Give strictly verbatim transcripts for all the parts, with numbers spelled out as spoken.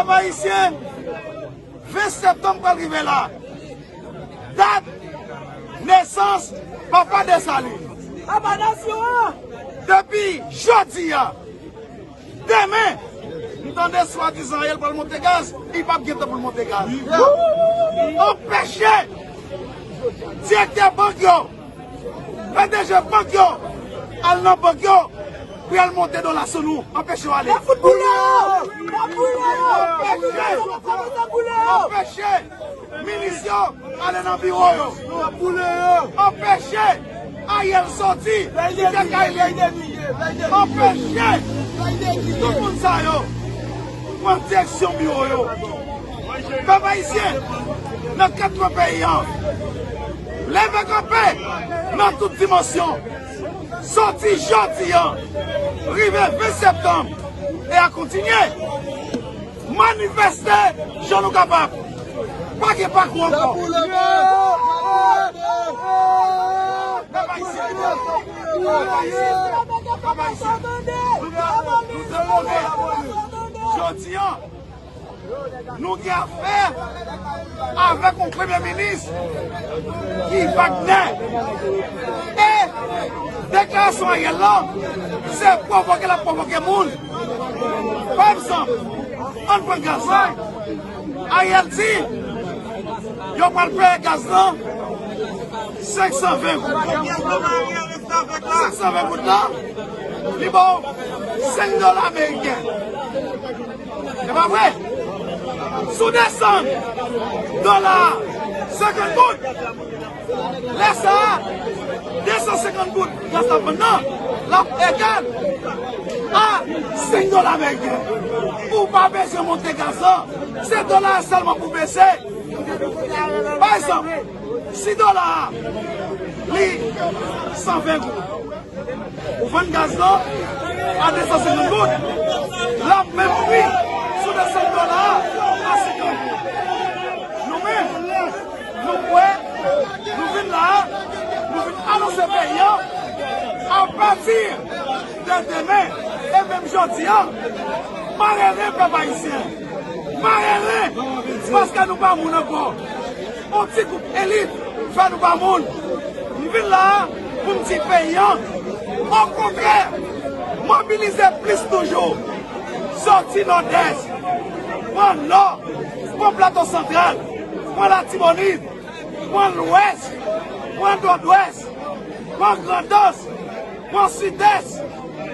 Ayisyen, ven septanm pral rive la. Dat nesans Papa Desalin. Papa nasyon an! Depi jodi a, demen, m tande swadizan Ariel pral monte gaz, li p ap gen tan pou l monte gaz. Anpeche direktè bank yo, P D G bank yo, al nan bank yo pou y al monte dola sou nou, anpeche yo ale. N ap fout boule yo! N ap boule yo! Anpeche, anpeche minis yo ale nan biwo yo. N ap boule yo! Anpeche Ariel soti, kite kay li. Anpeche tout moun sa yo pran direksyon biwo yo. Pèp ayisyen, nan kat kwen peyi an, leve kanpe nan tout dimansyon. Soti jodi an, rive ven septanm, e a kontinye. Manifeste jan nou kapab. Pa gen pakou ankò. Pèp ayisyen, pèp ayisyen, pèp ayisyen, nou te, nou te konnen jodi an, nou gen afè avèk yon premye minis ki Wagner. E deklarasyon Ariel la, se pwovoke l ap pwovoke moun. Pa egzanp, ann pran gaz la. Ariel di, yo pral peye gaz lan senk san ven goud. Senk san ven goud la, li ba w senk dola ameriken. Se pa vre? Si w desann dola a senkant goud, lè sa a, de san senkant goud gaz la vann nan, l ap egal a senk dola ameriken. Ou pa bezwen monte gaz lan, se dola a sèlman pou bese. Pa egzanp, si dola a, li san ven goud, ou vann gaz lan a de san senkant goud, l ap menm pri si w desann dola a a senkant goud. Nou menm, nou kwè, nou vin la a, nou vin anonse peyi an, apati de demen, e menm jodi an, mare ren pèp ayisyen. Mare ren, paske nou pa moun ankò. Yon ti gwoup elit fè nou pa moun. M vin la a pou m di peyi an, okontrè, mobilize plis toujou. Soti Nòdès, pran Nò, pran Plato Santral, pran Latibonit, pran Lwès, pran Nòdwès, pran Grandans, pran Sidès,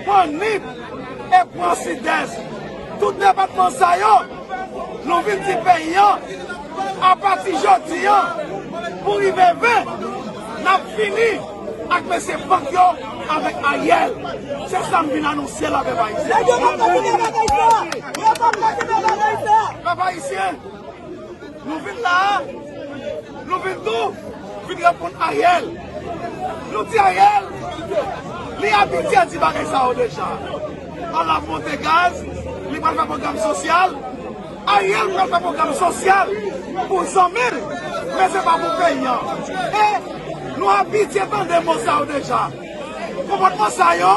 pran Nip e pran Sidès. Tout depatman sa yo, nou vin di peyi an, apati jodi an, pou rive ven, n ap fini ak mesye bank yo avèk Ariel. Se sa m vin anonse la, pèp ayisyen. Nèg yo p ap kontinye bagay sa! Yo p ap kontinye bagay sa! Pèp ayisyen, nou vin la a, nou vin tou, vin reponn Ariel. Nou di Ariel, li abitye di bagay sa yo deja. An l ap monte gaz, li pral fè pwogram sosyal. Ariel pral fè pwogram sosyal pou zanmi l, men se pa pou peyi an. E nou abitye tande mo sa yo deja. Konpòtman sa yo,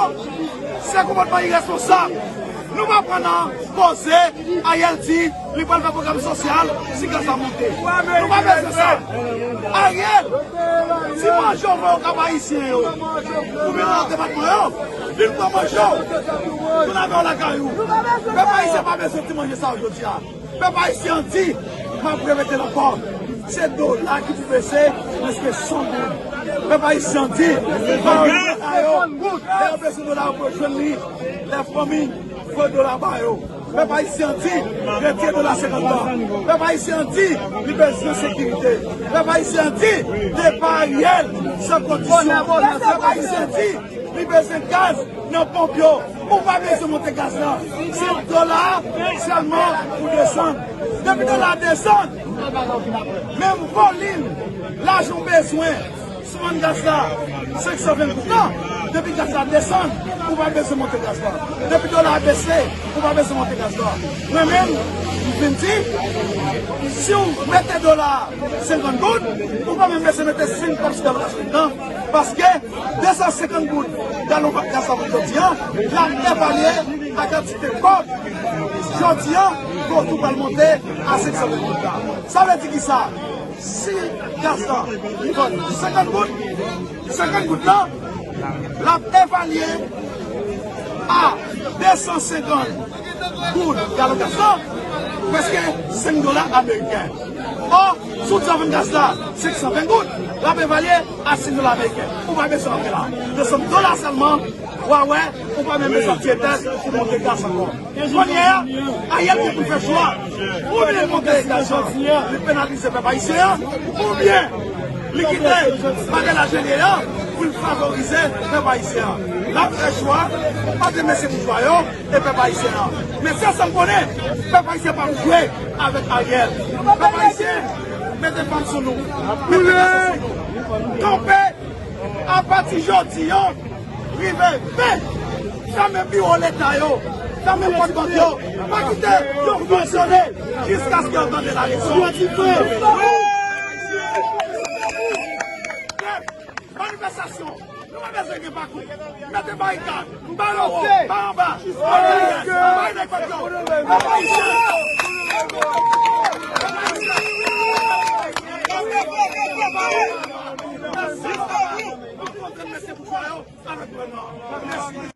se konpòtman iresponsab. Nou pa pran nan koze Ariel di li pral fè pwogram sosyal si gaz la monte. Nou pa bezwen sa. Ariel, ti manje w voye Kap Ayisyen yo, pou vin nan depatman yo, vin pran manje w, tounen avè w lakay ou. Pèp ayisyen pa bezwen ti manje sa yo jodi a. Pèp ayisyen an di, m ap repete l ankò, se dola ki pou bese prèske san goud. Pèp ayisyen an di, pa yo, lè yo bezwen dola yo pou yo jwenn li, lè fanmi voye dola ba yo. Pèp ayisyen an di, retire dola senkant lan. Pèp ayisyen an di, li bezwen sekirite. Pèp ayisyen an di, depa Ariel san kondisyon. Pèp ayisyen an di, li bezwen gaz nan ponp yo. Ou pa bezwen monte gaz la. Se dola a sèlman pou desann. Depi dola a desann, menm volim lajan w bezwen si w vann gaz la senk san ven goud la, depi gaz la desann, ou pa bezwen monte gaz la. Depi dola a bese, ou pa bezwen monte gaz la. Mwen menm, m vin di, si w mete dola a senkant goud, ou pa menm bezwen mete senk kòb sou gaz la nan, paske de san senkant goud galon gaz la pou jodi an, l ap evalye a kantite kòb jodi an, Kote w pral monte a senk san ven goud la. Sa vle di ki sa? Si gaz la li vann senkant goud, senkant goud la, l ap evalye a de san senkant goud galon gaz la, prèske senk dola ameriken. Ò, si w di w ap vann gaz la senk san ven goud, l ap evalye a senk dola ameriken. Ou pa bezwen antre la. De san dola sèlman, w a wè, ou pa menm bezwen ti etèz pou monte gaz ankò. Kounye a, Ariel gen pou l fè chwa. Oubyen li monte gaz la, li penalize pèp ayisyen an, oubyen li kite bagay la jere a pou l favorize pèp ayisyen an. L ap fè chwa ant mesye boujwa yo e pèp ayisyen an. Men sèl sa m konnen, pèp ayisyen p ap jwe avèk Ariel. Pèp ayisyen, mete bòm sou nou. Mete bòm sou nou. Kanpe apati jodi an, rive ven. Fèmen biwo Leta yo, fèmen pòt bank yo, pa kite yo fonksyone jiskaske yo tande larezon. Manifestasyon, nou pa bezwen gen pakou. Mete barikad, ba anwo, ba anba, ba nèg yo, ba nèg yo.